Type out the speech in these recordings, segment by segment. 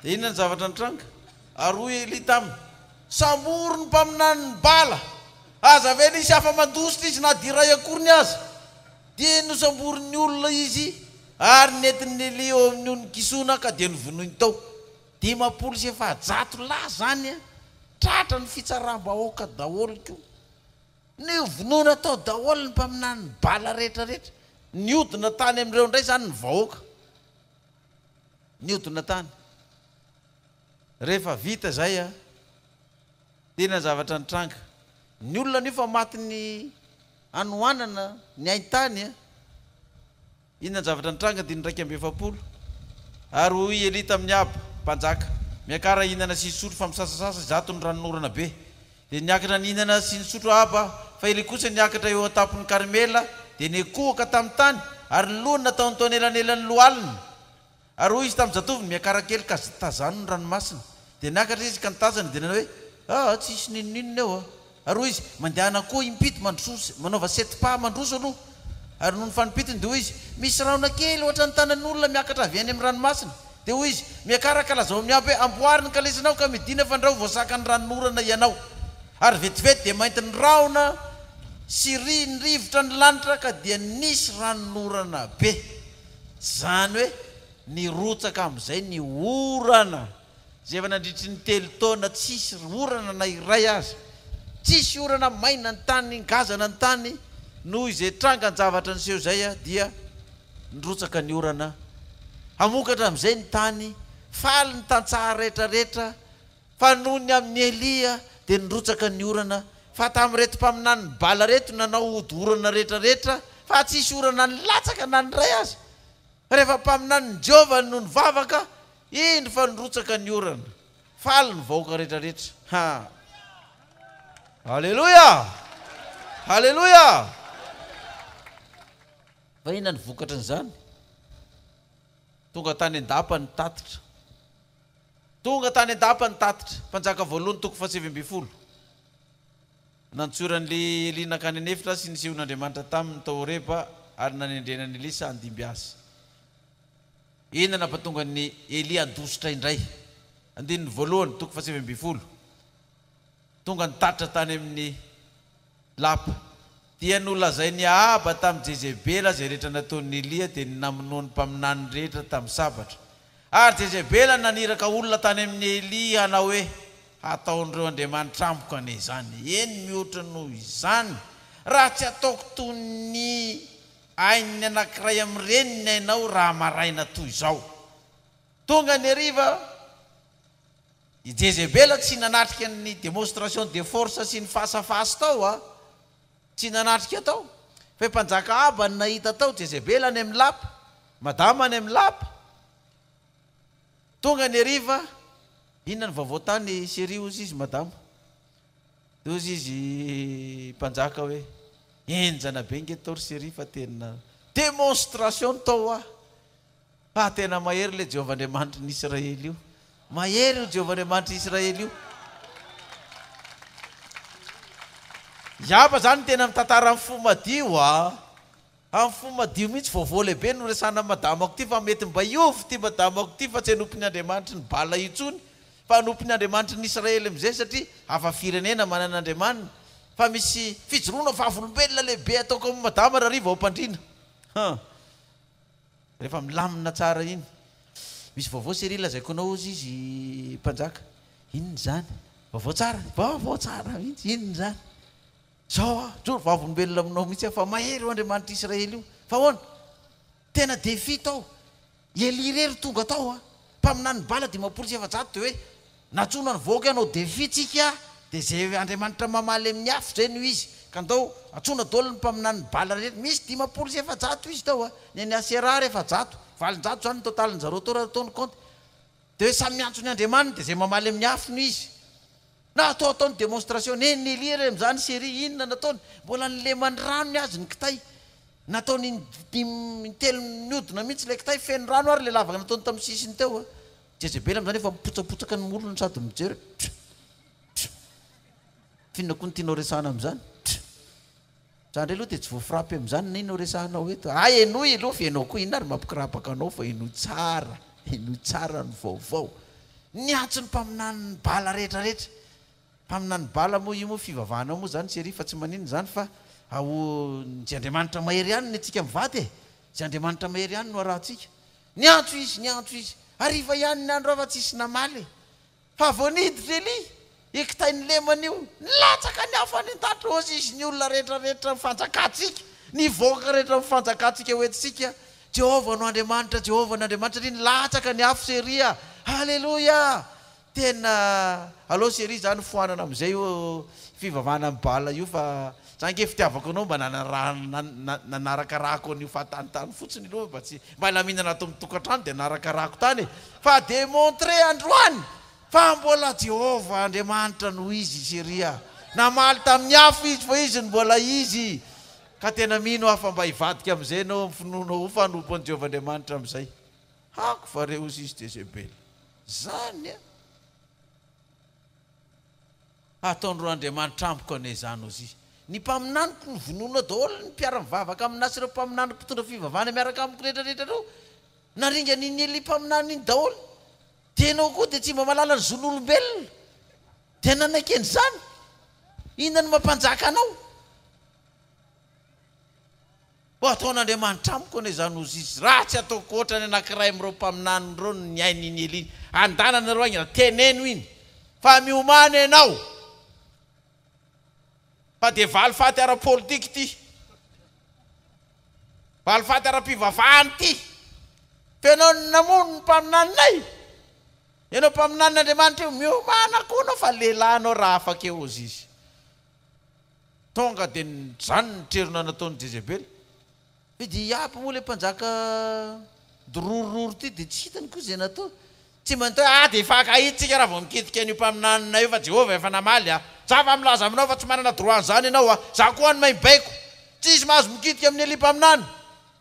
Dia inona ny zavatra nitranga? Ary hoy Elia taminy, Sambory ny mpaminanin'i Bala! Aza avela hisy afa-mandositra izy na dia iray akoriny aza! Dia nosamborin'ny olona izy ary nentin'i Elia eo amin'ny onin'i Kisona ka dia novonoiny tao. 450 lahy izany an! Tratra ny fitsaram-bahoaka daholo koa. Novonoina tao daholo ny mpaminanin'i Bala rehetra rehetra. Nihodina tany amin'ireo indray izany ny vahoaka. Nihodina tany. Rehefa vita izay an, tena zavatra nitranga. Ny olona nefa matin'ny hanoanana, ny haintany an. Inona ny zavatra nitranga? Andininy 41, Ary hoy i Elia tamin'i Ahaba, mpanjaka, Miakara hihinana sy hisotro, fa misasasasa izato ny ranonorana be. Dia niakatra nihinana sy nisotro Ahaba, fa Elia kosa niakatra eo an-tampon'i Karmela, dia nikohaka tamin'ny tany, ary ny lohany nataony tao anelanelan'ny lohaliny. Ary hoy izy tamin'ny zatovony, Miakara kely ka tazano ny ranomasina. Dia niakatra izy ka nitazana, dia nanao hoe, Aa, tsy hisy n'inon'inona eo a! Ary hoy izy, Mandehana koa impito mandrosoa, manaova sept pas mandroso aloha. Ary nony fanimpitony dia hoy izy, Misy rahona kely hoatran'ny tanan'olona miakatra avy any amin'ny ranomasina. Dia hoy izy, Miakara ka lazao amin'ny Abo hoe, Amboary ny kalesinao ka midìna fandrao voasakan'ny ranonorana hianao. Ary vetivety dia mainty ny rahona sy ry ny rivotra ny lanitra ka dia nisy ranonorana be. Izany hoe nirotsaka amin'izay ny orana izay efa nandritry ny telo taona tsisy orana na iray aza. Tsisy orana, maina ny tany, ngazana ny tany, noho izay trangan-javatra niseho izay dia nirotsaka ny orana. Hamokatra amin'izay ny tany, faly ny tantsaha rehetra rehetra Fa noho ny amin'i Elia dia nirotsaka ny orana, fa tamin'ireto mpaminanin'i Bala ireto nanao ody orana rehetrarehetra, fa tsisy orana nilatsaka na ny iray aza. Fa rehefa mpaminanin'i Jehovah no nivavaka, indro fa nirotsaka ny orana. Faly ny vahoaka rehetrarehetra. Ha! Aleloia! Aleloia! Fa inona ny vokatrin'izany? Tonga tany an-dapa ny tatitra. Tonga tany an-dapa ny tatitra. Mpanjaka voalohany toko fahasivy ambin'ny folo. Nantsoran'i Elia nankany an'efitra sy nisehon'Andriamanitra taminy tao Horeba ary nanendrena an'i Elisa handimby azy. Inona nampatonga an'i Elia handositra indray? Andininy voalohany, toko fahasivy ambin'ny folo. Tonga ny tatitra tany amin'ny lapa. Dia nolazain'i Ahaba tamin'i Jezebela izay rehetra nataon'i Elia, dia ny namonoany mpaminany rehetra tamin'ny sabatra. Ary Jezebela naniraka olona tany amin'i Elia hanao hoe, Hataon'ireo andriamanitra amiko anie izany, eny, mihoatra noho izany, raha tsy ataoko toy ny ain'ny anankiray amin'ireny ny ainao raha maraina toy izao. Tonga ny hariva. I Jezebela tsy nanatrika ny démonstration de force sy ny face à face tao a! Tsy nanatrika tao. Fa i mpanjaka Ahaba no nahita tao, Jezebela any amin'ny lapa, madama any amin'ny lapa. Tonga ny hariva, inona ny vaovao tany Syrie hozy izy madama? Dia hozy izy mpanjaka hoe, henjana be nge tao ry Syrie fa tena démonstration tao a! Fa tena mahery ilay Jehovah Andriamanitry ny Israely io. Mahery io Jehovah Andriamanitr'i Israely io. Iaba zany tena mitantara amin'ny fo madio a! Amin'ny fo madio mihitsy, vaovao lehibe no resahana amin'ny madamako ity fa mety mba hiova ity madamako ity fa tsy hanompo ny Andriamanitry ny Bala intsony fa hanompo ny Andriamanitry ny Israely amin'izay satria hafa firenena manana Andriamaniny fa misy fijoroana vavolombelona lehibe ataoko amin'ny madama rahariva ao am-pandriana. Huh. Rehefa milamina tsara iny. Misy vaovao chérie lazaiko anao hozy izy mpanjaka. Inona izany? Vaovao tsara? Vaovao tsara mihitsy. Inona izany? Zao aho, joro vavolombelona aminao mihitsy aho fa mahery io Andriamanitr'i Israely io. Fa ahoana? Tena défi tao. Elia irery tonga tao a. Mpaminany Bala 450 dia hoe Nantsoina ny vahoaka hanao défi tsika dia zay Andriamanitra mamaly amin'ny afo zay no izy ka ndao antsoina daholo ny mpaminanin'i Bala rehetra misy 450 izy tao a, ny an'i Asera ary 400, 800 zany ny totalin'ny zareo tao raha atao ny compte, dia hoe samy miantso ny Andriamaniny dia zay mamaly amin'ny afo no izy. Na atao atao ny démonstration, nen'i Elia re amin'izany chérie inona nataony, mbola nilemany rano ny azy ny kitay, nataony in-telo nihodina mihitsy ilay kitay, feno rano ary ilay lavaka nataony tamin'ny sisiny teo a. Jezebela amin'izany efa mipotsapotsaka ny molony sady mijery hoe tch! Tch! F'inona koa no tianao resahana amin'izany? Tch! Za indray aloha dia tsy voafrapy amin'izany na inona resahanao eto. Ah henoy aloha fa ianao koa inona ary mampikirapaka anao fa henoy tsara, henoy tsara ny vaovao. Niantso ny mpaminanin'ny Bala rehetra rehetra. Mpaminany Bala moa io moa fivavahana ao moa zany chérie fa tsy maninona zany fa ao izay Andriamanitra mahery ihany ny antsika mivady e! Izay Andriamanitra mahery ihany no arahantsika. Niantso izy, niantso izy. Hariva ihany ny andro afa tsisy namaly e! Fa vao niditra Elia, io kitay nilemana io, nilatsaka ny afo any an-danitra, hozy izy ny olona rehetra rehetra ny fanjakantsika, ny vahoaka rehetra ny fanjakantsika ho entintsika, Jehovah no Andriamanitra, Jehovah no Andriamanitra, satria nilatsaka ny afo chérie a! Haleloia! Tena aleo chérie zany foanana amizay io fivavahana am bala io fa za nge fitiavako anao mba nanarakarako an'io fahatanitany fotsiny aloha mba tsy mba hilaminana ato amin'ny tokantrano dia narakarako tany e fa demontre androany fa mbola Jehovah Andriamanitra no izy chérie a! Namaly tamin'ny afo izy fa izy no mbola izy ka tena mino aho fa mba hivadika amizay enao amin'ny finoanao ho fanompo an'i Jehovah Andriamanitra amizay. Hako fa re ozy izy Jezebela. Zany a! Hataon'ireo andriamanitra amiko anie izany ozy izy. Ny mpaminaniko novonoina daholo, ny mpiara-mivavaka aminà sy ireo mpaminany mpitondra fivavahana miaraka amiko rehetra rehetra ireo. Naringan'iny Elia mpaminany iny daholo. Dia ianao koa dia tsy mba mahalala ny zon'olombelona. Dia nanaiky an'izany. Inona no mampanjaka anao? Ho ataon'Andriamanitra amiko anie izany, hozy izy, raha tsy ataoko hoatra ny anankiray amin'ireo mpaminaniny ireo no niaina iny Elia iny. Andana nareo haingana, teneno iny, fa miomàna ianao, fa dia valifaty ara-politika ity, valifaty ara-pivavahana ity, fa ianao no namono ny mpaminaninay, ianao mpaminanin'Andriamanitra io, miomàna koa ianao fa lehilahy ianao raha afaka eo, hozy izy. Tonga dia nijanona ny trerona nataon'i Jezebela. Fa dia i Ahaba moa ilay mpanjaka dororororo ity dia tsy hitany koa izay natao. Tsy mba niteny hoe, Ah, dia hifankahita isika raha vao mikitika an'io mpaminaninay io fa Jehovah efa namaly ahy. Za va milaza aminao fa tsy manana droit an'izany ianao ah. Za koa any mibaiko. Tsisy mahazo mikitika amin'i Elia mpaminany.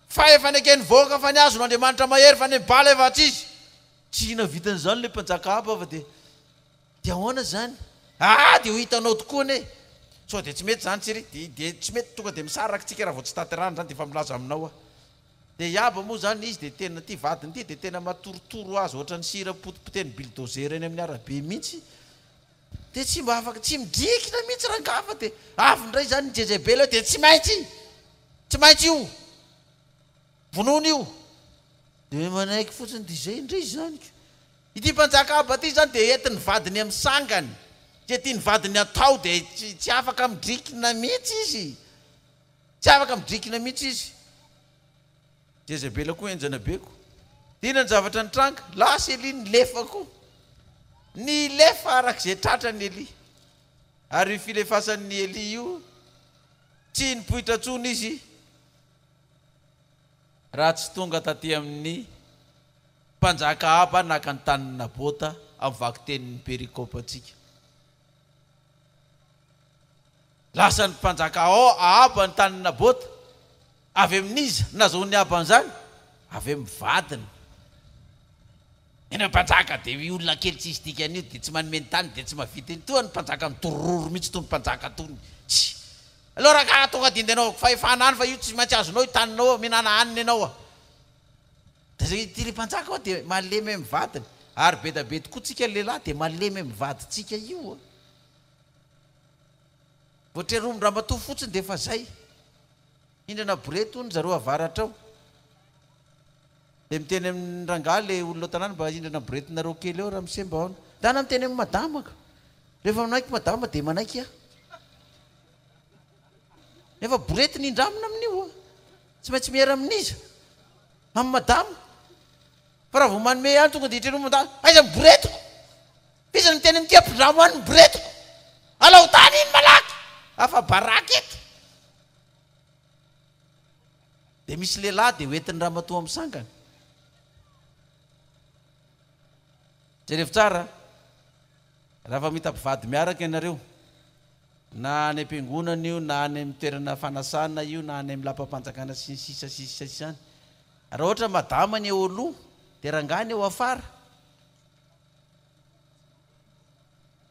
Fa efa neken'ny vahoaka fa ny azy no Andriamanitra mahery fa ny an'i Bala efa tsisy. Tsy nahavita an'izany ilay mpanjaka Ahaba fa dia. Dia ahoana izany? Aa dia ho hitanao tokoa anie! Sao dia tsy mety izany Tsiry? Dia dia tsy mety tonga dia misaraka tsika raha vao tsy tanterahana izany dia efa milaza aminao aho. Dia i Aba moa izany izy dia tena ity vadiny ity dia tena matorotoro azy ohatran'ny sira potipotehin'ny bulldozer eny amin'ny arabe mihitsy. Dia tsy mba afaka, tsy midrikina mihitsy rangahy fa dia avy indray izany i Jezebela eo dia tsy maintsy, tsy maintsy io, vonoina io. Dia manaiky fotsiny dia izay indray izany ko. Ity mpanjaka Aba ity izany dia entin'ny vadiny amin'ny sangany. Izay tian'ny vadiny atao dia tsy tsy afaka midrikina mihitsy izy. Tsy afaka midrikina mihitsy izy. Jezebela koa henjana be ko. Inona ny zavatra nitranga? Lasa Elia nilefa koa. Nilefa araka izay tratrany Elia. Ary io filefasan'i Elia io, tsy nipoitra intsony izy raha tsy tonga taty amin'ny Mpanjaka Ahaba naka ny tanin'i Nabota amin'ny vakitenin'ny perikopantsika. Lasan'ny mpanjaka Ahaba ny tanin'i Nabota. Avy amin'iza no nazahoan'i Ahaba an'izany? Avy amin'ny vadiny. Ianao mpanjaka dia io olona kely tsisy dikany io dia tsy manome ny taniny dia tsy mahavita iny. Toa ny mpanjaka mitorororo mihitsy itony mpanjaka itony. Tsia. Aleo rangahy tonga dia andeha fahefana any fa io tsy maintsy azonao io taninao io, mihinana hanina ianao a. Dia zay ity le mpanjaka hoa dia malemy amin'ny vadiny. Ary be da be tokoa tsika lehilahy dia malemy amin'ny vadintsika io a. Vao treromin-dramatoa fotsiny dia efa zay. Hindrana borety hono zareo avaratra ao. Dia miteny amin'ny rangahy le olona ao tanàna mba hindrana boretinareo kely eo ramose mba aona. Ndana miteny amin'ny madama ka. Rehefa manaiky madama dia manaiky aho. Nefa borety ny indramina amin'io a. Tsy maintsy miera amin'iza? Amin'ny madama. Fa raha vao manome ihany tonga dia hitreno madama, aiza ny boretiko? F'iza no miteny amin'ity ampidramo any ny boretiko? Alao tany iny malaky! Afa-baraka eto. Dia misy lehilahy dia hoentin'ny ramatoa amin'ny sangany. Jerevo tsara, raha efa mita mpivady miaraka ianareo, Na any am-piangonana io, na any amin'ny toerana fanasana io, na any amin'ny lapam-panjakana sy ny sisa sy ny sisa sy any. Raha ohatra madama ny eo aloha, dia rangahy ny eo afara.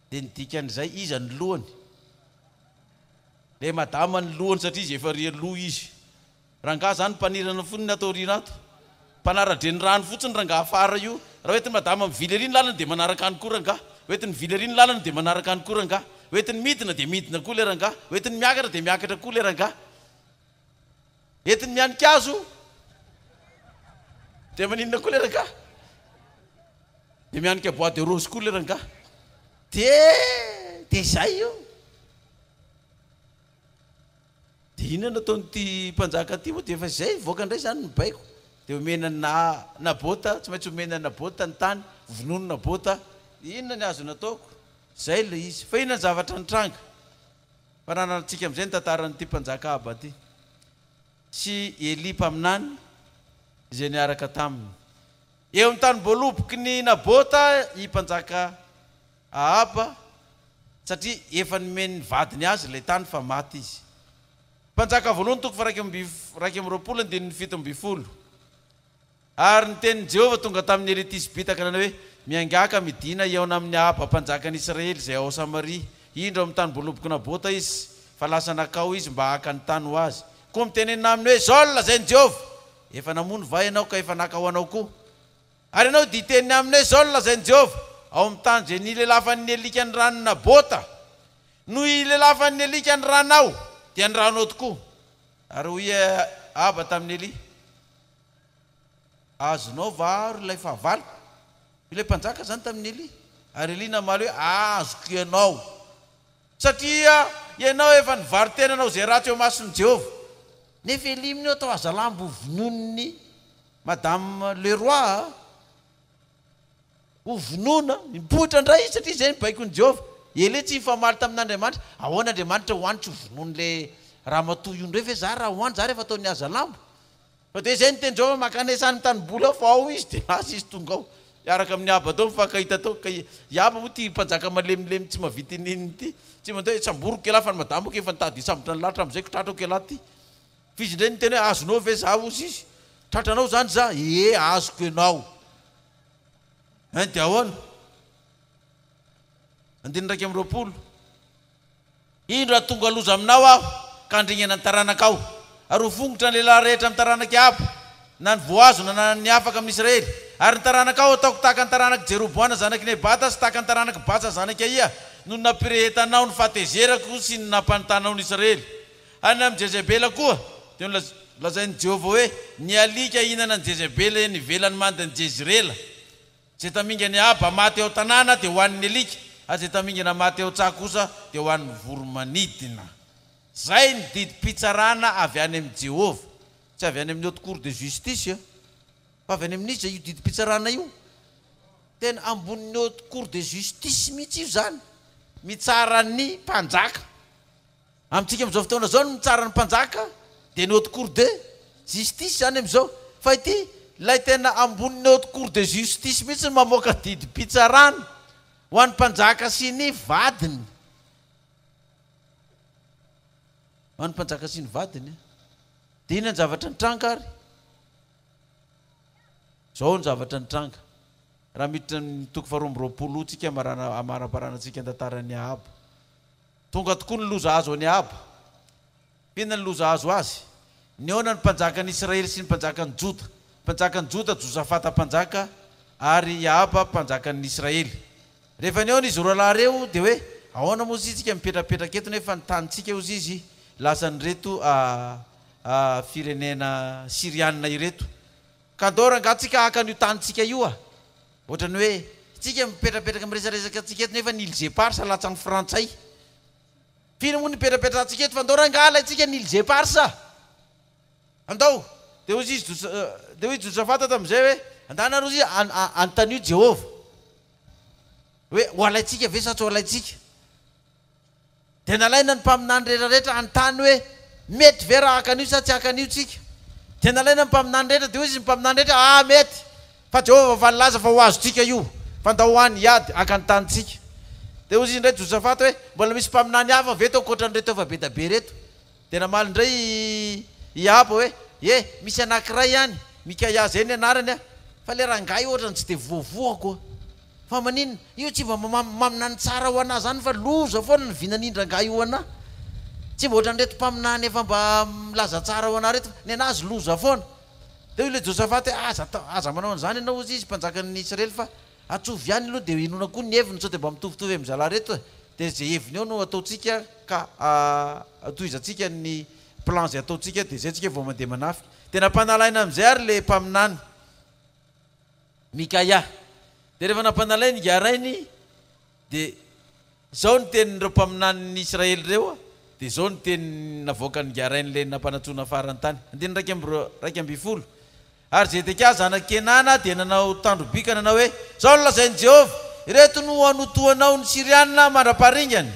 Dia ny dikan'izay, iza ny lohany? Ilay madama ny lohany satria izy efa ry aloha izy. Rangahy izany mpanirana fotsiny ato aoriana ato. Mpanara-drenirano fotsiny rangaha afara io. Raha hoentin'i madama mivily ery ny lalana dia manaraka any koa rangaha. Hoentiny mivily ery ny lalana dia manaraka any koa rangaha. Hoentiny midina dia midina koa ilay rangaha. Hoentiny miakatra dia miakatra koa ilay rangaha. Entiny mihanika hazo dia maninona koa ilay rangaha? Dia mihanika bois de rose koa ilay rangaha. Dia dia izay io. Dia inona no ataon'ity mpanjaka ity moa? Dia efa izay, hivoaka indray izany ny baiko. Dia omena an'i Nabota, tsy maintsy omena an'i Nabota ny tany, vonoiny Nabota. Inona ny azo nataoko? Izay ilay izy. Fa inona ny zavatra nitranga? Fananantsika amin'izay ny tantaran'ity mpanjaka Ahaba ity sy Elia mpaminany izay niaraka taminy. Eo amin'ny tanim-boaloboky ny Nabota i mpanjaka Ahaba satria efa nomen'ny vadiny azy ilay tany fa maty izy. Mpanjaka voalohany toko faha 21 andininy 17. Ary ny tenin'i Jehovah tonga tamin'i Elia Tisbita ka nanao hoe, Miangà ka midìna hihaona amin'i Ahaba mpanjakan'i Israely izay ao Samaria. Indro, ao amin'ny tanim-boalobok'i Nabota izy, fa lasa nankao izy mba haka ny tany ho azy. Koa mitenena aminy hoe, Izao no lazain'i Jehovah, Efa namono va ianao ka efa naka ho anao koa? Ary ianao dia hiteny aminy hoe, Izao no lazain'i Jehovah, Ao amin'ny tany izay nilelafan'ny alika ny ran'i Nabota, no hilelafan'ny alika ny ranao, dia ny ranao tokoa. Ary hoy Ahaba tamin'i Elia, Azonao va àry ilay fahavaloko? Ilay mpanjaka izany tamin'i Elia. Ary Elia namaly hoe, Azoko ianao, satria ianao efa nivaro-tena hanao izay ratsy eo imason'i Jehovah. Nefa Elia amin'io atao hazalambo hovonoin'i Madame Leroy a! Hovonoina, mipoitra indray izy satria izay ny baikon'i Jehovah. Elia tsy nifamaly tamin'Andriamanitra. Ahoana Andriamanitra ho any tsy hovonoin'ilay ramatoa io indray ve za raha ho any za rehefa ataon'ny hazalambo? Fa dia izay ny teny Jehovah mankanesa any an-tanimboly ao fa ao izy dia lasa izy tonga ao hiaraka amin'i Ahaba tao mifankahita tao ka i Ahaba moa ity mpanjaka malemilemy tsy mahavita inininona ity tsy mandeha hoe samboriko ialahy fa ny madama ko efa nitady hisambotra an'lah hatramin'izay ko tratrako ialahy ity fa izy indray niteny hoe azonao ve za hozy izy tratranao zany za ee azoko ianao hein dia ahoana andininy 21 Indro hahatonga loza aminao Aho, ka handringana ny taranakao, ary ho fongotra ny lehilahy rehetra amin'ny taranak'i Ahaba, na ny voahazona na ny afaka amin'i Israely. Ary ny taranakao hataoko tahaka ny taranak'i Jeroboana zanak'i Nebata sy tahaka ny taranak'i Basa zanak'i Ahia, noho ny nampirehetanao ny fahatezerako sy ny nampanotanao ny Israely. Ary ny amin'i Jezebela koa, dia nolazain'i Jehovah hoe, Ny alika hihinana an'i Jezebela eny ivelan'ny mandin'i Jezirela. Izay tamingan'i Ahaba maty ao an-tanàna dia ho an'ny alika, ary izay tamingana maty ao an-tsaha kosa dia ho an'ny voro-manidina. Izay ny didim-pitsarana avy any amin'i Jehovah. Tsy avy any amin'ny Haute Cour de Justice, fa avy any amin'iza io didim-pitsarana io? Tena ambonin'ny Haute Cour de Justice mihitsy io izany, mitsara ny mpanjaka. Amintsika amin'izao fotoana izao ny mitsara ny mpanjaka dia ny haute cour de justice izany amin'izao fa ity ilay tena ambonin'ny haute cour de justice mihitsy no mamoaka didim-pitsarana ho an'ny mpanjaka sy ny vadiny. Ho an'ny mpanjaka sy ny vadiny. Dia inona ny zavatra nitranga ary? Izao ny zavatra nitranga. Raha miditra ny toko faharoa amby roapolo tsika amaraparanantsika ny tantaran'i Ahaba. Tonga tokoa ny loza azo an'i Ahaba. Inona ny loza azo azy? Nihaona ny mpanjakan'i Israely sy ny mpanjakan'i Joda. Mpanjakan'i Joda, Josafata mpanjaka, ary i Ahaba mpanjakan'ny Israely. Rehefa nihaona izy roalahy ireo, dia hoe, Ahoana moa isika mipetrapetraka eto nefa ny tanintsika, hozy izy, lasan'ireto firenena syrianina ireto. Ka andao rangaha tsika haka an'io tanintsika io a! Ohatran'ny hoe tsika mipetrapetraka miresaresaka tsika eto nefa ny îles éparses latsan'ny frantsay. Firy moa ny ipetrapetrahantsika eto fa andao rangaha alaintsika ny îles éparses a! Andao! Dia hoy izy Josa, dia hoy Josafata tamin'izay hoe, Andana ary hozy izy, anontanio Jehovah hoe ho alaintsika ve sa tsy ho alaintsika. Dia nalaina ny mpaminany rehetra rehetra hanontany hoe, Mety ve raha haka an'io sa tsy haka an'io tsika? Dia nalaina ny mpaminany rehetra, dia hoy izy ny mpaminany rehetra, Ah, mety! Fa Jehovah efa nilaza fa ho azontsika io, fa ndao ho any hiady haka ny tanintsika. Dia hoy izy indray Josafata hoe, Mbola misy mpaminany hafa ve eto ankoatran'ireto efa be dia be ireto? Dia namaly indray i Ahaba hoe, He, misy anankiray ihany, Mikaia izay ny anarany a! Fa ilay rangahy ohatrany tsy dia voavoako a! Fa maninona? Io tsy mba maminany tsara ho anah zany fa loza foana ny vinanin-drangahy io anah. Tsy mba ohatran'ireto mpaminany efa mba milaza tsara ho anah reto fa ny an'azy loza foana. Dia hoy ilay Josafata hoe, Aza atao, aza manao an'izany ianao, hozy izy, mpanjakan'ny Israely, fa atsovy ihany aloha dia henoina koa ny heviny, sao dia mba mitovitovy amin-dry zalahy ireto e. Dia izay heviny eo no ataontsika ka tohizantsika ny plan izay ataontsika, dia izay tsika vao mandeha manafika. Dia nampanalaina amin'izay ary ilay mpaminany Mikaia. Dia rehefa nampanalaina i Garainy, Dia izao ny tenin'ireo mpaminanin'ny Israely ireo, dia izao ny teny navoakan'i Garain'ilay nampanantsoina farany tany. Andininy 11. Ary Zedekia zanak'i Kenana dia nanao tandro-by ka nanao hoe, Izao no lazain'i Jehovah, Ireto no hanotoanao ny Syriana mandra-paharingany.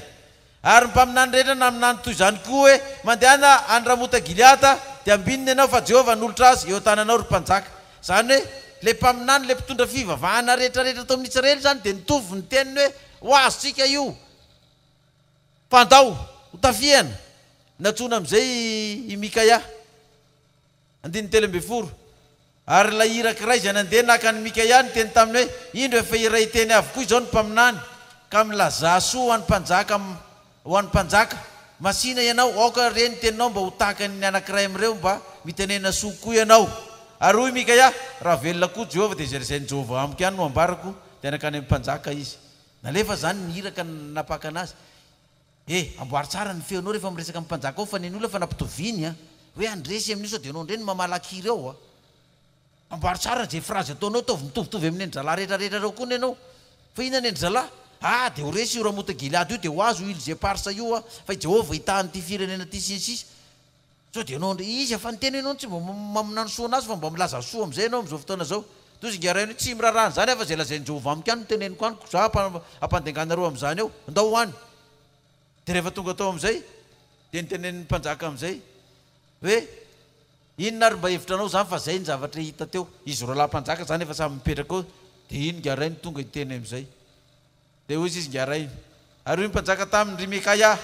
Ary ny mpaminany rehetra naminany toy izany koa hoe, Mandehana any Ramota-gileada, dia ambinina ianao, fa Jehovah hanolotra azy eo an-tananao, ry mpanjaka. Izany hoe, ilay mpaminany, ilay mpitondra fivavahana rehetrarehetra tao amin'ny Israely izany dia nitovy ny teniny hoe, Ho azontsika io, fa andao hotafihana. Nantsoina amin'izay i Mikaia. Andininy 13. Ary ilay iraka iray izay nandeha naka an'i Mikaia niteny taminy hoe, Indro efa iray teny avokoa izao ny mpaminany, ka milazà soa ho an'ny mpanjaka, ho an'ny mpanjaka. Masìna ianao, aoka re ny teninao mba ho tahaka ny anankiray amin'ireo, mba mitenena soa koa ianao. Ary hoy Mikaia, Raha velona koa Jehovah, dia izay lazain'i Jehovah amiko ihany no hambarako. Dia nankany amin'ny mpanjaka izy. Nalefa izany ny iraka nampakana azy. Eh, amboary tsara ny feonao rehefa miresaka amin'ny mpanjaka ao fa nen'olona efa nampitoviany an! Hoe handresy amin'io sao dia ianao indray no mamalakira eo an! Amboary tsara izay phrase ataonao, ataovy mitovitovy amin'ny nen-dry zalahy rehetra rehetra ireo koa nenao. Fa inona nen-dry zalahy? Ah, dia ho resy io Ramota Gileada io, dia ho azo io Îles Éparses io an! Fa i Jehovah hitaha an'ity firenena ity sy ny sisa. Sao dia ianao indray, izy efa niteny hoe ianao tsy mba maminany soa an'azy fa mba milaza soa amin'izay ianao amin'izao fotoana izao. Toy izy ingahy rainy hoe tsy miraharaha an'izany aho fa izay lazain'i Jehovah amiko ihany no teneniko any, koa za hampandenganareo amin'izany eo. Andao ho any. Dia rehefa tonga tao amin'izay, dia notenenin'ny mpanjaka amin'izay hoe, Inona ary mba hevitranao izany fa izay ny zavatra hita teo. Izy roalahy mpanjaka izany efa samy mipetraka eo, dia iny ingahy rainy tonga hiteny amin'izay. Dia hoy izy ingahy rainy, Ary hoy ny mpanjaka taminy, Ry Mikaia,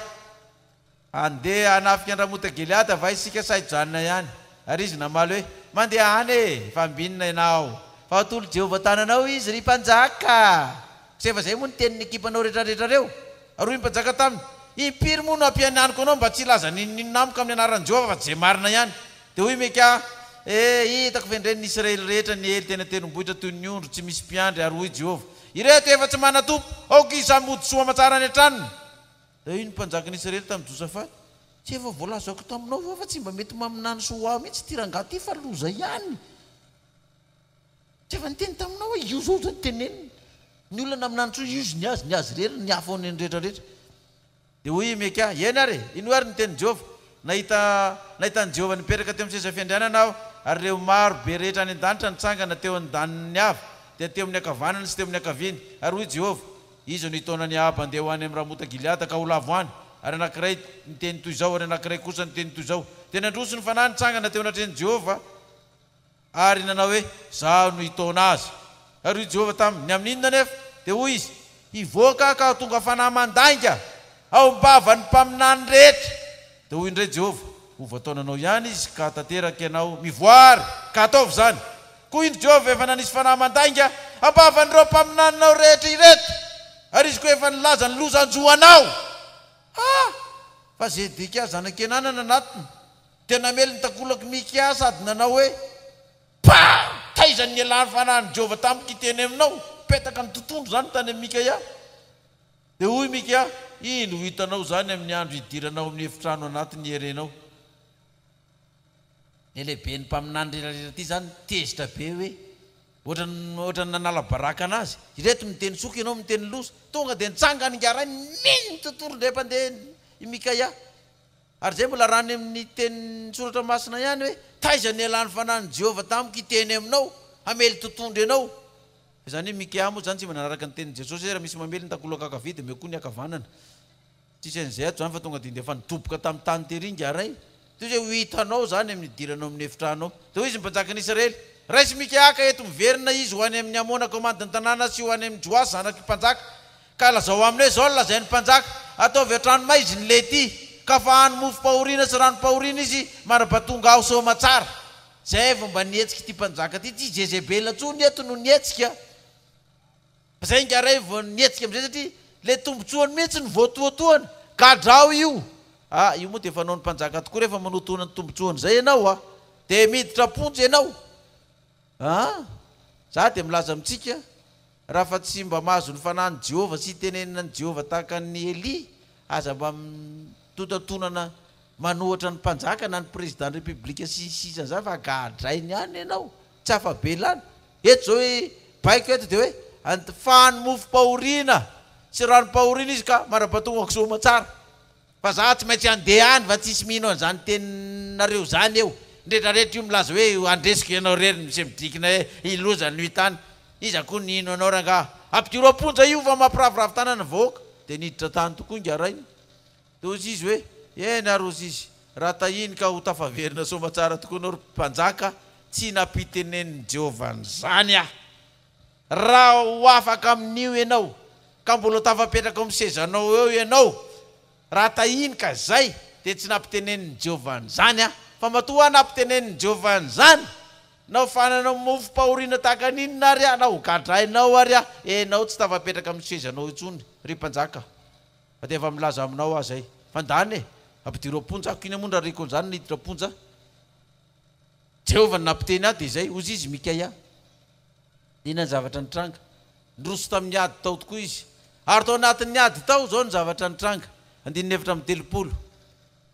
Handeha hanafika an-dRamota-gileada va isika sa hijanona ihany? Ary izy namaly hoe, Mandeha any e! Efa ambinina ianao. Fa hatolotr'i Jehovah an-tananao izy, ry mpanjaka! Tsy efa izay moa ny tenin'ny ekipanao rehetrarehetra ireo? Ary hoy ny mpanjaka taminy, Impiry moa no hampianianiko anao mba tsy hilaza n'inon'inona amiko amin'ny anaran'i Jehovah fa tsy izay marina ihany? Dia hoy Mika, E, hitako fa endrey ny Israely rehetra niely teny an-tendrombohitra toy ny ondry tsy misy mpiandry, ary hoy Jehovah, Ireto efa tsy manan-tompo, aoka izy samy hody soa aman-tsara any an-tranony. Dia hoy ny mpanjakan'i Israely tamin'i Josafata, Tsy efa voalazako taminao va fa tsy mba mety maminany soa ho ahy mihitsy ity rangahy ity fa loza ihany? Tsy efa niteny taminao aho, io izao izao teneniny. Ny olona naminany soa, izy ny azy, ny azy irery, ny hafa ny rehetra rehetra. Dia hoy i Mika, Eny ary e, inoy ary ny tenin'i Jehovah. Nahita, nahita an'i Jehovah nipetraka teo amin'ny seza fiandrianana aho, ary ireo maro be rehetra any an-danitra nitsangana teo an-daniny avy, dia teo amin'ny ankavanany sy teo amin'ny ankaviany. Ary hoy Jehovah, Iza no hitaona an'i Ahaba handeha ho any amin'i Ramota-gileada ka ho lavo any? Ary anankiray niteny toy izao, ary anankiray kosa niteny toy izao. Dia nandroso ny fanahy nitsangana teo anatrehan'i Jehovah ary nanao hoe, Izaho no hitaona azy. Ary hoy Jehovah taminy, Ny amin'inona anefa? Dia hoy izy, Hivoaka aho ka ho tonga fanahy mandainga ao am-bavan'ny mpaminany rehetra. Dia hoy indray Jehovah, Ho voataonanao ihany izy ka tanteraka ianao, mivoaha àry, ka ataovy izany. Koa indro Jehovah efa nanisy fanahy mandainga am-bavan'ireo mpaminaninao rehetra ireto, ary izy koa efa nilaza ny loza hanjo anao. Ha! Fa Zedekia zanak'i Kenana nanatona, dia namely ny takolak'i Mikea sady nanao hoe, Pah! Taiza ny nialan'ny fanahin'i Jehovah tamiko hiteny aminao? Petaka ny totohondry izany tany amin'i Mikaia. Dia hoy Mikea, Indro ho hitanao izany amin'ny andro hidiranao amin'ny efitrano anatiny hierenao. Ilay lehiben'ny mpaminany rehetrarehetra ity izany tezitra be hoe, ohatran'ny ohatran'ny nanala baraka anazy. Ireto miteny soka ianao miteny loza. Tonga dia nitsangana ingahy rainy, nino ny tontolo indray mpandeha i Mikaia. Ary izay mbola raha any amin'ny tenin'ny soratra masina ihany hoe, Taiza ny nialan'ny fanahin'i Jehovah tamiko hiteny aminao, hamely tontondry anao. Izany hoe Mikea moa izany tsy mba nanaraka ny tenin'i Jesosy hoe raha misy mamely ny takolaka ankavia dia omeo koa ny ankavanana. Tsisy an'izay ato izany fa tonga dia ndefa nidoboka tamin'ny tany tery ingahy ray. Toy izay ho hitanao izany amin'ny hidiranao amin'ny efitrano ao. Dia hoy izy ny mpanjakan'i Israely, Raiso Mikea ka ento miverina izy ho any amin'i Amona komandin'ny tanàna sy ho any amin'i Joasy zanaky mpanjaka, ka lazao aminy hoe, Izao no lazain'ny mpanjaka, Ataovy an-tranomaizina ilay ity, ka fahano mofom-pahoriana sy ranom-pahoriana izy mandra-pahatonga aho soamatsara. Zay vao mba nihetsika ity mpanjaka ity, tsy Jezebela intsony eto no nihetsika. Fa zay ingahy ray vao nihetsika amizay satria le tombotsoany mihitsy no voatohatohana. Gadrao io! Ah, io moa dia fanaon'ny mpanjaka tokoa rehefa manotohana ny tombotsoany zay ianao ah! Dia miditra am-ponja ianao. Aa! Za dia milaza amintsika, raha fa tsy mba mahazo ny fanahin'i Jehovah sy itenenina an'i Jehovah tahaka an'i Elia, aza mba mitotatonana manohatra ny mpanjaka na ny président république sy ny sisa an'izany fa gadrainy any ianao, tsy afa-bela any. Eto izao hoe baiko eto dia hoe fahano mofom-pahoriana sy ranom-pahoriana izy ka mandra-pahatongako soamantsara. Fa za tsy maintsy handeha any fa tsisy mino an'izany teninareo zany eo. Ny retraretra io milaza hoe handresiko ianao irery no misy midrikina hoe hiloza no hita any. Iza koa no hino anao rangaha? Ampidiro am-ponja io fa mampiraviravy tanana ny vahoaka. Dia niditra tany tokoa ingahy rainy. Dia hozy izy hoe, Eny ary hozy izy, raha tahiny ka ho tafaverina soamatsara tokoa ianao ry mpanjaka, tsy nampitenenin'i Jehovah an'izany aho. Raha ho afaka amin'io ianao, ka mbola ho tafapetraka ao amin'ny sezanao eo ianao, raha tahiny ka izay, dia tsy nampitenenin'i Jehovah an'izany aho. Fa matoa aho nampitenenin'i Jehovah an'izany, na ho fananao mofom-pahoriana tahaka ny inona ary aho, na hogadrainao ary aho, ianao tsy tafapetraka amin'ny sezanao intsony, ry mpanjaka. Fa dia efa milaza aminao aho izay. Fa ndany e! Ampidiro am-ponja aho. Inona moa no rariko an'izany niditra am-ponja? Jehovah no nampiteny ahy, dia izay. Hozy izy, Mikaia. Inona ny zavatra nitranga? Niroso tamin'ny ady tao tokoa izy. Ary tao anatin'ny ady tao, izao ny zavatra nitranga. Andininy 34.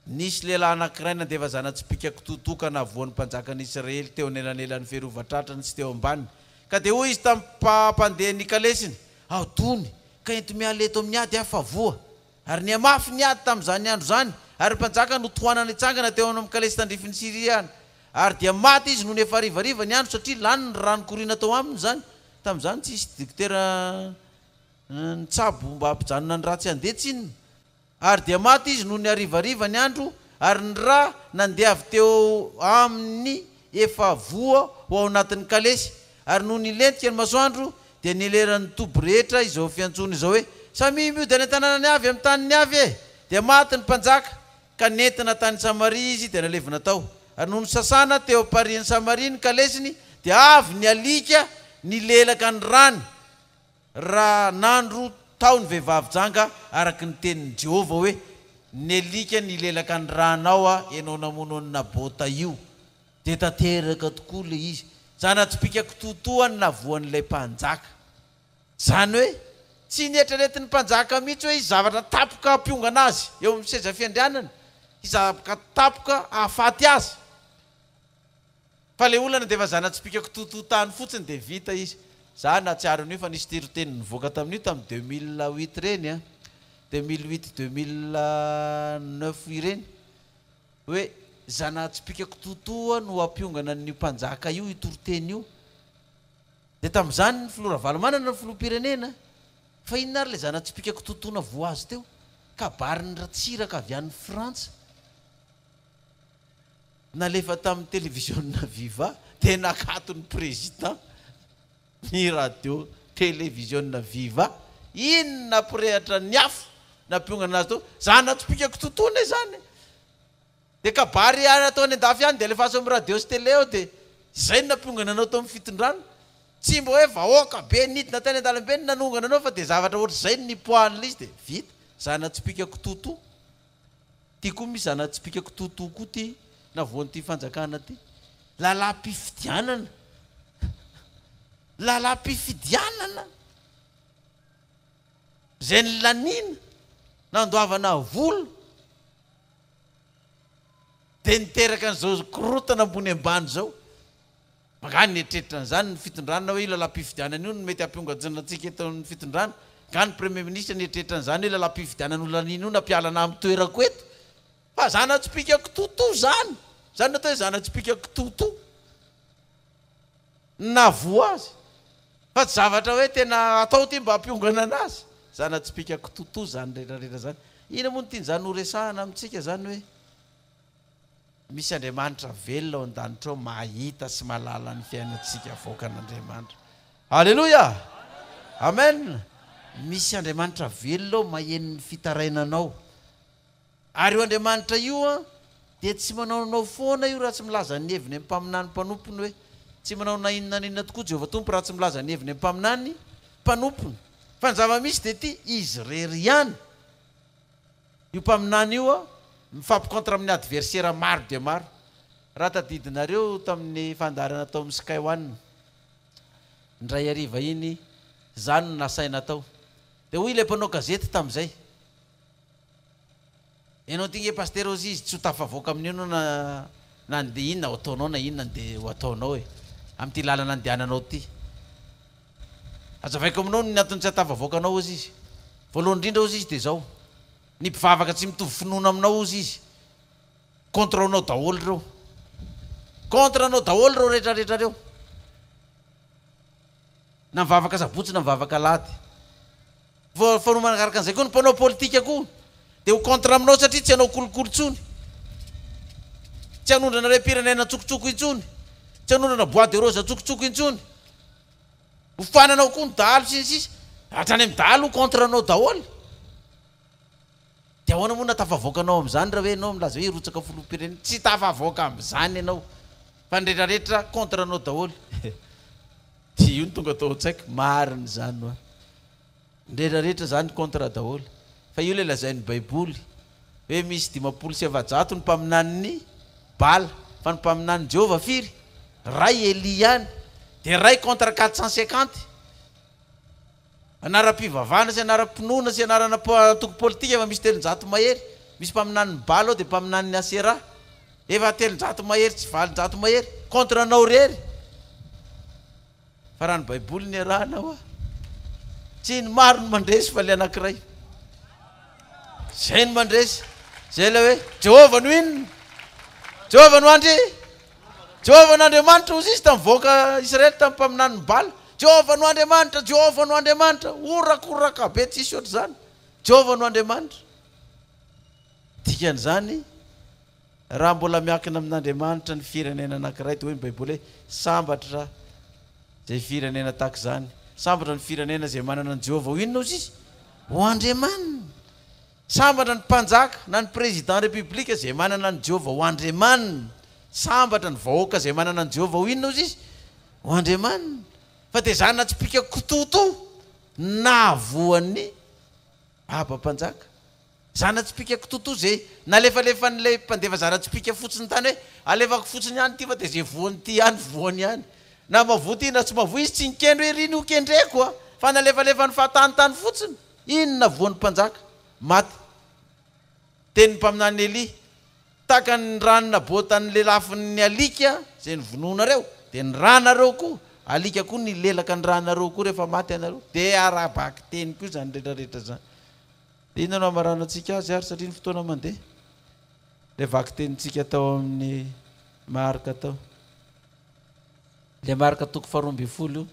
Nisy lehilahy anankiray nandefa zana-tsipìka kitoatoa ka nahavoa ny mpanjakan'ny Israely teo anelanelan'ny fiarovan-tratrany sy teo ambaniny. Ka dia hoy izy tamin'ny mpandeha ny kalesiny, Aodony, ka ento miala eto amin'ny ady aho fa voa. Ary nihamafy ny ady tamin'izany andro izany, ary ny mpanjaka notohanana hitsangana teo amin'ny kalesy tandrifin'ny Syriana. Ary dia maty izy nony efa harivariva ny andro, satria lany ny rà nikoriana tao aminy izany. Tamin'izany tsy hisy dokotera nitsabo mba hampijanona ny rà tsy handeha tsinona. Ary dia maty izy nony harivariva ny andro, ary ny rà nandeha avy teo aminy efa voa ho ao anatin'ny kalesy. Ary nony nilentika ny masoandro, dia nieleran'ny toby rehetra izao fiantsoana izao hoe, Samia miody any an-tanànany avy, amin'ny taniny avy e! Dia maty ny mpanjaka, ka nentina tany Samaria izy, dia nalevina tao. Ary nony sasana teo am-parihin'i Samaria ny kalesiny, dia avy ny alika nilelaka ny rany, raha nandro tao ny vehivavy janga, araka ny tenin'i Jehovah hoe, Ny alika nilelaka ny ranao aho, ianao namono an'i Nabota io. Dia tanteraka tokoa ilay izy. Zana-tsipìka kitoatoa no navoan'ilay mpanjaka. Izany hoe, tsy nieritreretin'ny mpanjaka mihitsy hoe hisy zavatra tampoka hampiongana azy eo amin'ny seza fiandrianany, hisy zavatra tampoka hahafaty azy. Fa ilay olana dia efa zana-tsipìka kitoatoa tany fotsiny dia vita izy. Za nahatsiaro an'io fa nisy tiro-teny nivoaka tamin'io tamin'ny 2008 ireny an, 2008, 2009 ireny. Hoe zana-tsipìka kitoatoa no hampiongana an'io mpanjaka io hitory teny io. Dia tamin'izany ny filoha Ravalomanana no filoham-pirenena. Fa inona ary ilay zana-tsipìka kitoatoa navoa azy teo? Kabarin'i Ratsiraka avy any Frantsa. Nalefa tamin'ny televiziona Viva dia nakaton'ny président ny radio televiziona Viva. Iny nampirehatra ny afo nampiongana azy teo. Zana-tsipìka kitoatoa anie izany e! Dia kabary ihany atao any an-dafy any dia alefaso amin'ny radio sy télé ao dia izay no nampiongana anao tao amin'ny fitondrana. Tsy mba hoe vahoaka be nidina tany an-dalambe no nanongana anao fa dia zavatra ohatr'izay no nipoahan'ilay izy dia vita. Zana-tsipìka kitoatoa. Ty koa misy zana-tsipìka kitoatoa koa ty navoan'ity fanjakana ty. Lalam-pifidianana. Lalam-pifidianana izay nilaniana, nandoavana vola. Dia niteraka an'izao korontana ambony ambany izao. Angaha nieritreritra an'izany ny fitondrana hoe io lalam-pifidianana io no mety hampionganjona antsika eto amin'ny fitondrana? Angaha ny Premier Ministre nieritreritra an'izany hoe lalam-pifidianana holaniana io nampiala anah amin'ny toerako eto? Fa zana-tsipìka kitotoa izany! Izany no atao hoe zana-tsipìka kitotoa. Nahavoa azy. Fa tsy zavatra hoe tena atao ity mba hampiongana anazy. Zana-tsipìka kitotoa izany rehetra rehetra izany. Inona moa no tian'izany horesahana amintsika izany hoe misy Andriamanitra velona ao an-danitra ao mahita sy mahalala ny fiainantsika avoakan'Andriamanitra. Aleloia! Amen! Misy Andriamanitra velona ao maheno ny fitarainanao. Ary io Andriamanitra io dia tsy manaonao foana io raha tsy milaza ny heviny amin'ny mpaminany mpanompony hoe, Tsy manao na inona na inona tokoa Jehovah Tompo raha tsy milaza ny heviny amin'ny mpaminany mpanompony. Fa ny zava-misy dia ity, izy irery ihany, io mpaminany io, mifampi-contre amin'ny adversera maro dia maro. Raha tadidinareo tamin'ny fandaharana tao amin'ny Sky One. Indray hariva iny, izany no nasaina atao. Dia hoy ilay mpanao gazety tamin'izay, Ianao ity nge Pasitera hozy izy, tsy ho tafavoaka amin'io ianao na na andeha inona ho ataonao na inona andeha ho ataonao e, amin'ity lalana andehananao ity. Hazavaiko aminao ny antony tsy hahatafavoaka anao hozy izy. Voalohany indrindra hozy izy dia izao, ny mpivavaka tsy mitovy finoana aminao hozy izy, contre anao daholo ireo. Contre anao daholo ireo rehetra rehetra ireo. Na mivavaka sabotsy na mivavaka alahady. Faharoa manaraka an'izay koa ny mpanao politika koa dia ho contre aminao satria tsy hanao kolikoly intsony. Tsy hanondrana harem-pirenena an-tsokotsoko intsony. Tsy hanondrana bois de rose an-tsokotsoko intsony. Ho fananao koa ny dahalo sy ny sisa. Hatrany amin'ny dahalo ho contre anao daholo. Dia ahoana moa no tafavoaka anao amin'izany raha hoe ianao milaza hoe hirotsaka filoham-pirenena? Tsy tafavoaka amin'izany ianao fa ny rehetra rehetra contre anao daholo. Dia io no tonga tao an-tsaiko, marina izany hoa. Ny rehetra rehetra izany contre daholo. Fa io ilay lazain'ny baiboly hoe misy 450 ny mpaminanin'i Bala fa ny mpaminanin'i Jehovah firy? Ray, Elia ihany. Dia ray contre 450. Anaram-pivavahana sy anaram-pinoana sy anarana antoko politika efa misy 300 mahery. Misy mpaminanin'i Bala ao dia mpaminanin'i Asera. Efa 300 mahery tsy 800 mahery. Contre anao irery. Fa raha ny baiboly niarahana hoa. Tsy ny maro no mandresy fa le anankiray. Zay no mandresy. Zay ilay hoe Jehovah no inona? Jehovah no andry. Jehovah no Andriamanitra hozy izy tamin'ny vahoaka Israely tamin'ny mpaminanin'i Bala. Jehovah no Andriamanitra, Jehovah no Andriamanitra. Horakoraka be tsisy ohatr'izany. Jehovah no Andriamanitra. Dikan'izany, raha mbola miankina amin'Andriamanitra ny firenena anankiray, dia hoy ny Baiboly hoe, Sambatra izay firenena tahaka izany. Sambatra ny firenena izay manana an'i Jehovah ho inona hozy izy? Ho Andriamaniny. Sambatra ny mpanjaka na ny président république izay manana an'i Jehovah ho Andriamaniny. Sambatra ny vahoaka izay manana an'i Jehovah ho inona hozy izy? Ho Andriamaniny. Fa dia zana-tsipìka kitoto nahavoan'ny Aba mpanjaka. Zana-tsipìka kitoto izay nalefalefan'ilay mpandefa zana-tsipìka fotsiny tany hoe alefako fotsiny ihany ity fa dia izay voan'ity ihany voany ihany. Na mahavoa ity na tsy mahavoa izy tsy nikendry hoe ry no kendreko a! Fa nalefalefany fahatany tany fotsiny. Inona voan'ny mpanjaka? Maty. Tenin'ny mpaminany Elia, Tahaka ny ràn'i Nabota nilelafin'ny alika izay novonoinareo, dia ny rànareo koa, alika koa nilelaka ny rànareo koa rehefa maty ianareo. Dia ara-bakiteny koa izany rehetrarehetra izany. Dia inona no hamaranantsika azy ary satria ny fotoana mandeha? Ilay vakitenintsika tao amin'ny Marka tao. Ilay Marka toko faharoa ambin'ny folo io.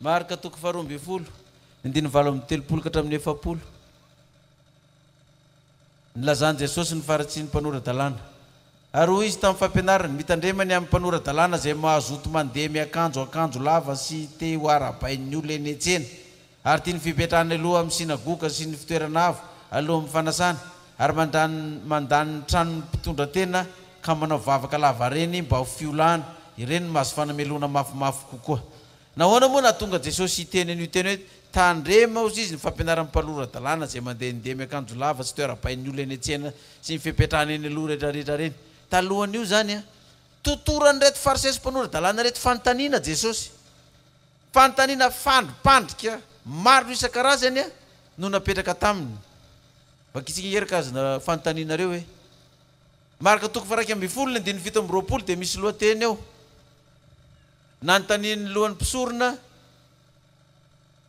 Marka toko faharoa ambin'ny folo, andininy 38 ka hatramin'ny 40. Nilazan'i Jesosy ny faharatsian'ny mpanora-dalàna. Ary hoy Izy tamin'ny fampianarany, Mitandrema ny amin'ny mpanora-dalàna izay mahazoto mandeha miakanjo akanjo lava sy te ho arahabain'ny olona eny an-tsena, ary tia ny fipetrahana aloha amin'ny synagoga sy ny fitoerana avo aloha amin'ny fanasana, ary mandany mandany ny tranon'ny mpitondratena ka manao vavaka lavareny mba ho fiolahana, ireny no mahazo fanamelohana mafimafy kokoa. Nahoana moa nahatonga Jesosy hiteny an'io teny hoe, Tandremo, hozy izy, ny fampianaran'ny mpanora-dalàna izay mandehandeha miakanjo lava sy toerabain'ny olona eny an-tsena sy ny fipetrahana eny aloha rehetrarehetra ireny. Talohan'io izany, totoran'ireto Fariseo sy mpanora-dalàna ireto fanontaniana Jesosy. Fanontaniana fandripandrika maro isan-karazany no napetraka taminy. Vakintsika ange ry kazina fanontaniana ireo e. Marka toko faha-11 ny andininy 27 dia misy lohateny eo. Nanontanian'ny lohan'ny mpisorona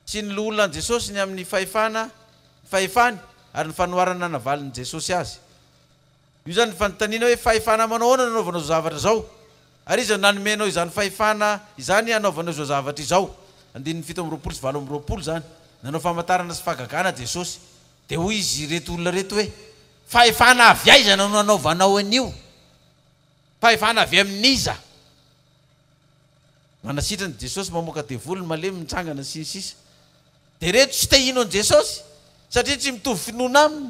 sy ny loholona an'i Jesosy ny amin'ny fahefana, ny fahefany, ary ny fanoharana navalin'i Jesosy azy. Io izany ny fanontaniana hoe, Fahefana manao ahoana no nanaovanao izao zavatra izao? Ary iza no nanome anao izany fahefana izany hanaovanao izao zavatra izao? Andininy 27 sy 28 izany. Nanao famantarana sy fahagagana Jesosy. Dia hoy izy ireto olona ireto hoe, Fahefana avy aiza no nanaovanao an'io? Fahefana avy amin'iza? Manasitrana i Jesosy, mamoaka devoly, ny malemy mitsangana, sy ny sisa. Dia ireto tsy te hino an'i Jesosy satria tsy mitovy finoana aminy,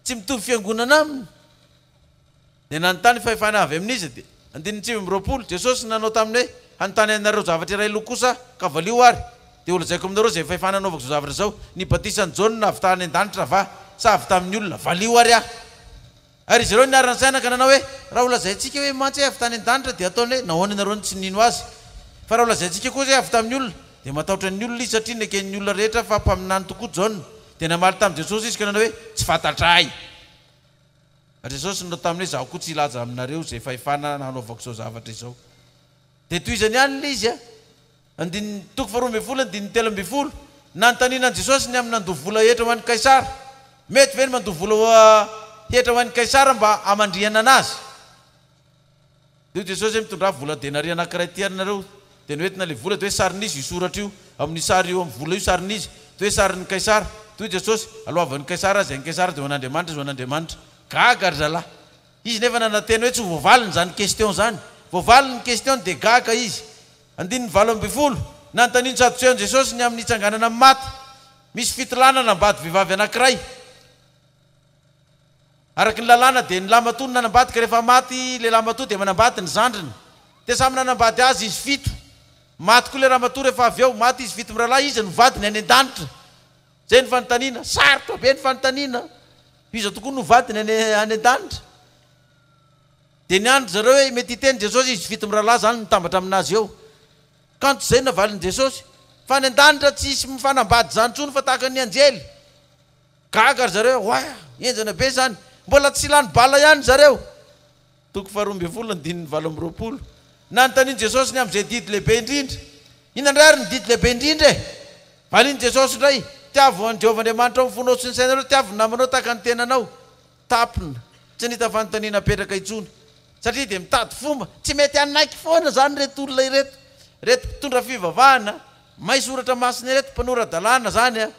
tsy mitovy fiangonana aminy. Dia nanontany fahefana avy amin'iza? Dia andininy 29, Jesosy nanao taminy hoe, Hanontany anareo zavatra iray aloha kosa aho, ka valio ary, dia holazaiko aminareo izay fahefana anaovako izao zavatra izao, Ny batisan'i Jaona avy tany an-danitra va, sa avy tamin'ny olona? Valio ary aho. Ary izy ireo niara-nisaina ka nanao hoe, Raha holazaintsika hoe mantsy hoe avy tany an-danitra, dia hataony hoe, 'Nahoana ianareo no tsy nino azy? Fa raha holazaintsika kosa hoe avy tamin'ny olona, dia matahotra ny olona izy, satria neken'ny olona rehetra fa mpaminany tokoa Jaona. Dia namaly tamin'i Jesosy izy ka nanao hoe, Tsy fantatray. Ary Jesosy nanao taminy hoe, Izaho koa tsy hilaza aminareo izay fahefana nanaovako izao zavatra izao. Dia tohizany ihany ilay izy a! Andininy, toko faharoa ambin'ny folo, andininy 13, Nanontaniana an'i Jesosy ny amin'ny nandoa vola hetra ho an'i Kaisara. Mety ve ny mandoa vola ho hetra ho an'i Kaisara mba hamandrihana azy? Dia hoy Jesosy hoe, Mitondrà vola denaria anankiray ity ary nareo. Dia noentina ilay vola, dia hoe sarin'iza io soratra io? Amin'io sary io amin'ny vola io sarin'iza? Dia hoe sarin'i Kaisara. Dia hoy Jesosy, Aloavan'i Kaisara izay an'i Kaisara, dia ho an'Andriamanitra izay ho an'Andriamanitra. Gaga ry zalahy. Izy nefa nanantena hoe tsy ho voavaliny izany question izany. Voavaliny ny question dia gaga izy. Andininy 18, Nanontanian'ny Sadoseo an'i Jesosy ny amin'ny hitsanganana amin'ny maty. Misy fito lahy nanambady vehivavy anankiray. Araka ny lalàna dia ny lahimatoa no nanambady ka rehefa maty ilay lahimatoa dia manambady ny zandriny. Dia samy nanambady azy izy fito. Maty koa ilay ramatoa rehefa avy eo. Maty izy fito mirahalahy, iza no vadiny any an-danitra? Izay ny fanontaniana. Sarotra be ny fanontaniana. Iza tokoa no vadiny any any an-danitra? Dia niandry zareo hoe mety hiteny Jesosy izy fito mirahalahy izany mitambatra aminazy eo. Kanto izay navalin'i Jesosy. Fa any an-danitra tsy hisy mifanambady izany intsony fa tahaka ny anjely. Gaga ry zareo, oay, henjana be izany. Mbola tsy lany bala ihany zareo. Toko faharoa ambin'ny folo, andininy 28. Nanontanian'i Jesosy ny amin'izay didy lehibe indrindra. Inona indray ary ny didy lehibe indrindra e? Valian'i Jesosy indray, Tiavo an'i Jehovah Andriamanitrao amin'ny fonao sy ny sainareo, tiavo ny namanao tahaka ny tenanao. Tapina. Tsy nahita fanontaniana apetraka intsony. Satria dia mitady fomba. Tsy mety hanaiky foana izany ireto olona ireto. Ireto mpitondra fivavahana, mahay soratra masina ireto, mpanora-dalàna izany a.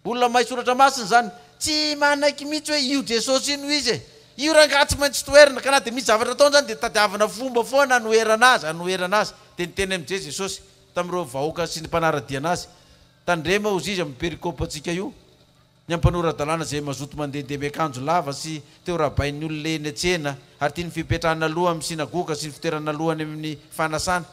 Olona mahay soratra masina izany, tsy manaiky mihitsy hoe io Jesosy io no izy e! Io rangahy tsy maintsy toherina, ka na dia misy zavatra ataony izany dia tadiavina fomba foana hanoherana azy, hanoherana azy. Dia niteny amin'i Jesosy tamin'ireo vahoaka sy ny mpanara-dia anazy, Tandremo hozy izy amin'ny perikopantsika io, ny mpanora-dalàna izay mazoto mandehandeha miakanjo lava sy te ho rahabain'ny olona eny an-tsena, ary tia ny fipetrahana aloha amin'ny synagoga sy ny fitoerana aloha any amin'ny fanasana.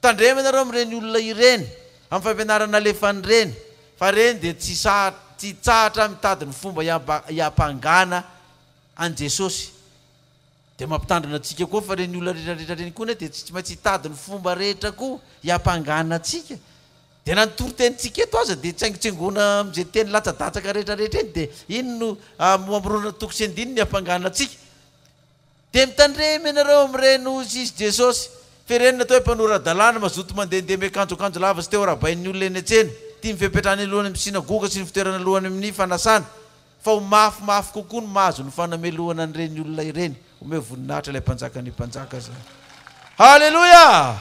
Tandremo ianareo amin'ireny olona ireny, amin'ny fampianarana alefany ireny, fa ireny dia tsy sahy, tsy hitsahatra mitady ny fomba hiampangana an'i Jesosy. Dia mampitandrina antsika koa fa ireny olona rehetra rehetra ireny koa anie dia tsy maintsy hitady ny fomba rehetra koa hiampangana antsika. Dia na ny toritenintsika eto aza dia tsaingotsaingoana amin'izay teny latsadatsaka rehetra rehetra eny dia iny no amoronana toko sy andininy hiampangana antsika. Dia mitandrema ianareo amin'ireny, hoy izy Jesosy. F'ireny natao hoe mpanora-dalàna, mazoto mandehandeha miakanjoakanjo lava sy te ho arahabain'ny olona eny an-tsena, tia ny fepetrany alohany amin'ny synagoga sy ny fitoerana alohany amin'ny fanasana, fa ho mafimafy kokoa ny mahazo ny fanamelohana an'ireny olona ireny. Omeo voninahitra ilay Mpanjakan'ny mpanjaka izany. Haleloia!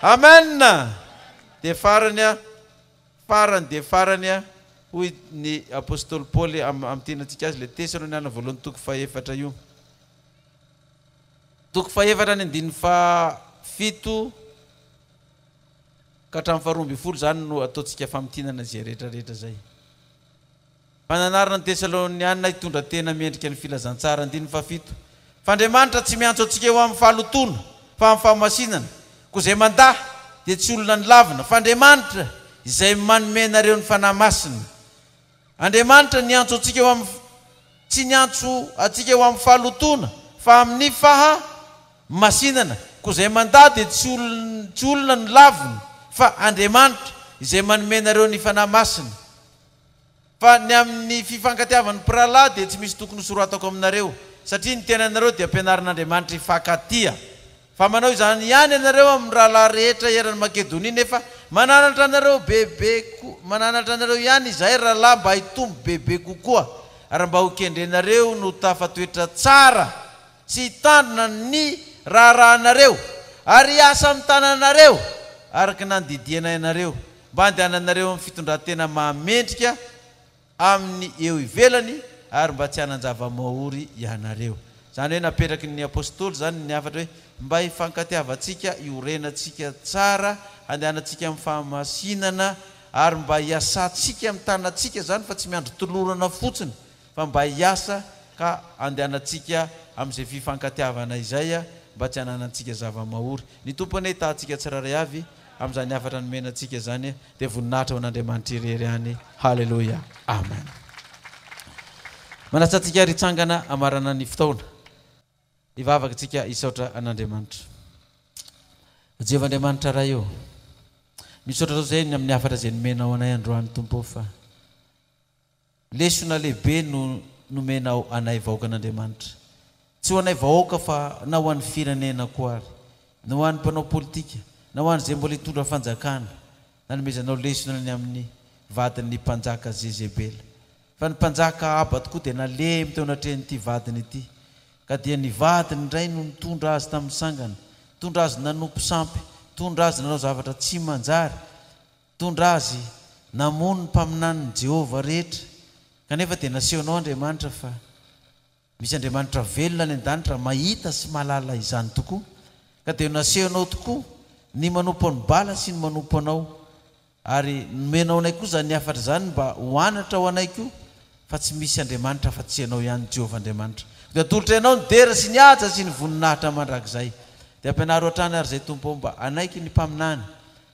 Amen! Dia farany a, farany dia farany a, hoy ny apostoly Paoly amintinantsika azy ilay Tesaloniana voalohany toko fahefatra io. Toko fahefatra ny andininy fahafito ka hatramin'ny faharoa ambin'ny folo izany no ataontsika famintinana izay rehetra rehetra izay. Fananarana ny Tesaloniana hitondra tena mendrika ny filazantsara, andininy fahafito. Fa Andriamanitra tsy miantso antsika ho amin'ny fahalotoana, fa amin'ny fahamasinana. Koa izay mandà dia tsy olona nolavina, fa Andriamanitra izay manome anareo ny Fanahy Masina. Andriamanitra niantso antsika ho amin'ny, tsy niantso antsika ho amin'ny fahalotoana, fa amin'ny fahamasinana. Koa izay mandà dia tsy olona, tsy olona nolavina, fa Andriamanitra izay manome anareo ny Fanahy Masina. Fa ny amin'ny fifankatiavan'ny mpirahalahy dia tsy misy tokony hosoratako aminareo, satria ny tenanareo dia ampianarin'Andriamanitra hifankatia. Fa manao izany ihany ianareo amin'ny rahalahy rehetra eran'i Makedonia, nefa mananatra anareo bebe mananatra anareo ihany izahay rahalahy mba hitombo bebe kokoa, ary mba hokendrenareo no tafatoetra tsara sy hitandrina ny raharahanareo, ary hiasa amin'ny tananareo, araka ny nandidianay anareo. Mba handehananareo amin'ny fitondran-tena mahamendrika amin'ny eo ivelany ary mba tsy hanan-java-mahory ianareo. Izany hoe napetraky ny Apostoly izany ny hafatra hoe mba hifankatiavantsika, hiorenantsika tsara, handehanantsika amin'ny fahamasinana ary mba hiasantsika amin'ny tanantsika izany fa tsy miandry tolorana fotsiny fa mba hiasa ka handehanantsika amin'izay fifankatiavana izay mba tsy hananantsika zava-mahory. Ny Tompo anie hitahantsika tsirairay avy amin'izany hafatra nomena antsika izany dia voninahitra ho an'Andriamanitra irery ihany. Haleloia. Amen. Manasa antsika ary hitsangana hamarana ny fotoana. Hivavaka isika hisaotra an'Andriamanitra. Jehovah Andriamanitra Ray ô, misaotra Anao izay ny amin'ny hafatra izay nomenao anay androany Tompo ô fa lesona lehibe no nomenao anay vahoakan'Andriamanitra. Tsy ho anay vahoaka fa na ho an'ny firenena koa ary, na ho an'ny mpanao politika, na ho an'izay mbola hitondra fanjakana, nanomezanao lesona ny amin'ny vadin'ny mpanjaka Jezebela. Fa ny mpanjaka Ahaba tokoa dia nalemy teo anatrehan'ity vadiny ity, ka dia ny vadiny indray no nitondra azy tamin'ny sangany, nitondra azy nanompo sampy, nitondra azy nanao zavatra tsy manjary, nitondra azy namono ny mpaminanin'i Jehovah rehetra. Kanefa dia nasehonao Andriamanitra fa Misy Andriamanitra velona any an-danitra mahita sy mahalala izany tokoa, ka dia nasehonao tokoa ny manompo an'i Bala sy ny manompo anao, ary nomenao anay koa izany hafatra izany mba ho anatra ho anay koa fa tsy misy Andriamanitra afa-tsy Ianao ihany, Jehovah Andriamanitra. Dia atolotray Anao ny dera sy ny haja sy ny voninahitra mandrakizay. Dia ampianaro hatrany ary izay Tompo ô mba hanaiky ny mpaminany,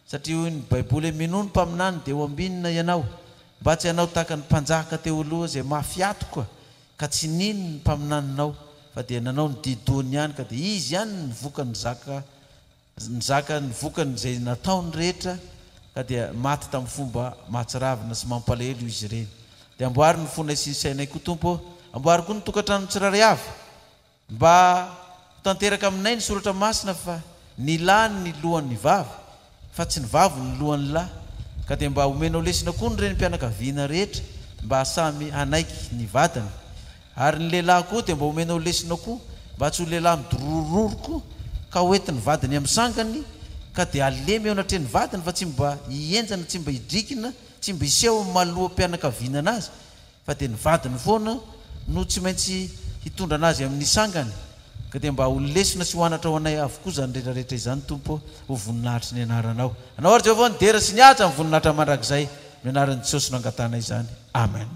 satria hoy ny Baiboly hoe minoa ny mpaminany dia ho ambinina ianao, mba tsy hanao tahaka ny mpanjaka teo aloha izay mafy hatoka ka tsy nino ny mpaminaninao fa dia nanao ny di-dohany ihany ka dia izy ihany ny vokany nizaka nizaka ny vokany izay nataony rehetra ka dia maty tamin'ny fomba mahatsiravina sy mampalahelo izy ireny dia amboary ny fonay sy ny sainay koa Tompo ô amboary koa ny tokantranon'ny tsirairay avy Mba ho tanteraka aminay ny soratra masina fa ny lahy ny lohan'ny vavy fa tsy ny vavy ny lohan'ny lahy ka dia mba omenao lesona koa ny renim-pianakaviana rehetra mba samy hanaiky ny vadiny ary ny lehilahy koa dia mba omenao lesona koa mba tsy ho lehilahy midorororo koa ka ho entin'ny vadiny amin'ny sangany ka dia halemy eo anatrehan'ny vadiny fa tsy mba hihenjana tsy mba hidrikina tsy mba hiseho amin'ny maha loham-pianakaviana anazy fa dia ny vadiny foana no tsy maintsy hitondra anazy amin'ny sangany, ka dia mba ho lesona sy ho anatra ho anay avokoa izany rehetra rehetra izany Tompo ô, ho voninahitry ny anaranao. Anao ary Jehovah ny dera sy ny haja ny voninahitra mandrakizay, amin'ny anaran'i Jesosy no angatahanay izany. Amen.